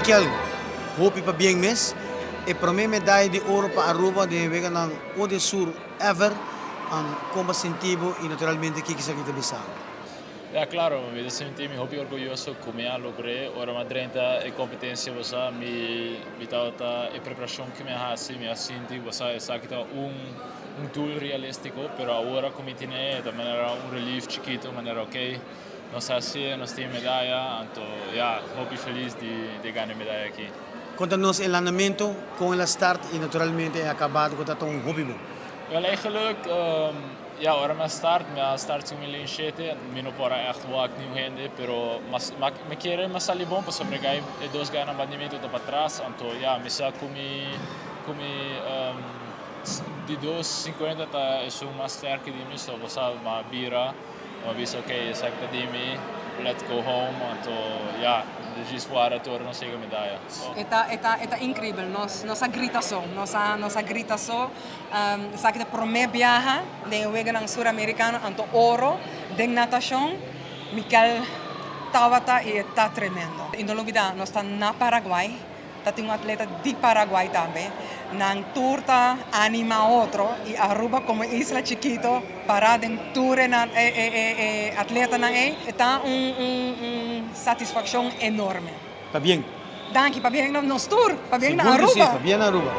Mikel, hopi pabien mes. E prome medaya di oro pa Aruba den e weganan Odesur ever. Con bo a sinti bo y naturalmente kiko esaki ta bisa bo? Ya, claro, mi ta sinti mi hopi orguyoso cu mi a logr'é. Ora mi a drenta e competencia bo sa, mi mi tabata e preparacion cu mi a haci, mi a sinti bo sa esaki ta un un doel realistico, pero awor cu mi tine e ta manera un relief chikito, manera ok, nos a hacié, nos tin e medaya, anto ya, hopi feliz di di gana e medaya aki. Conta nos e landamento, con el a start y naturalmente e acabado cu ta ta un hopi bon. Wel eigenlijk, ja, ora mi a start, mi a start sin mi lane shete, mi no por a echt wak niun hende, pero mas mi kere mi a sali bon pasobra e e dos gainan banda di mi ta patras, anto ya, mi sa ku mi ku mi di dos sinkuenta ta esun mas sterke di mi, so bo sa mi a bira. Mi a bisa ok esaki ta di mi, let's go home, anto ya, djis wara tur nos yega medaya. E ta e ta e ta increibel, nos nos a grita so, nos a nos a grita so, esaki ta prome biaha den e weganan Sur Americano, anto oro den natacion, Mikel tabata y e ta tremendo. Y no lubida nos ta na Paraguay, Ta tin un atleta di Paraguay tambe. Nan tur ta anima otro y Aruba como isla chikito para den tur e nan e e atletanan ey e ta un un un satisfaccion enorme. Pabien. Danki, pabien na nos tur, pabien na Sigur cu si, Aruba. pabien na Aruba.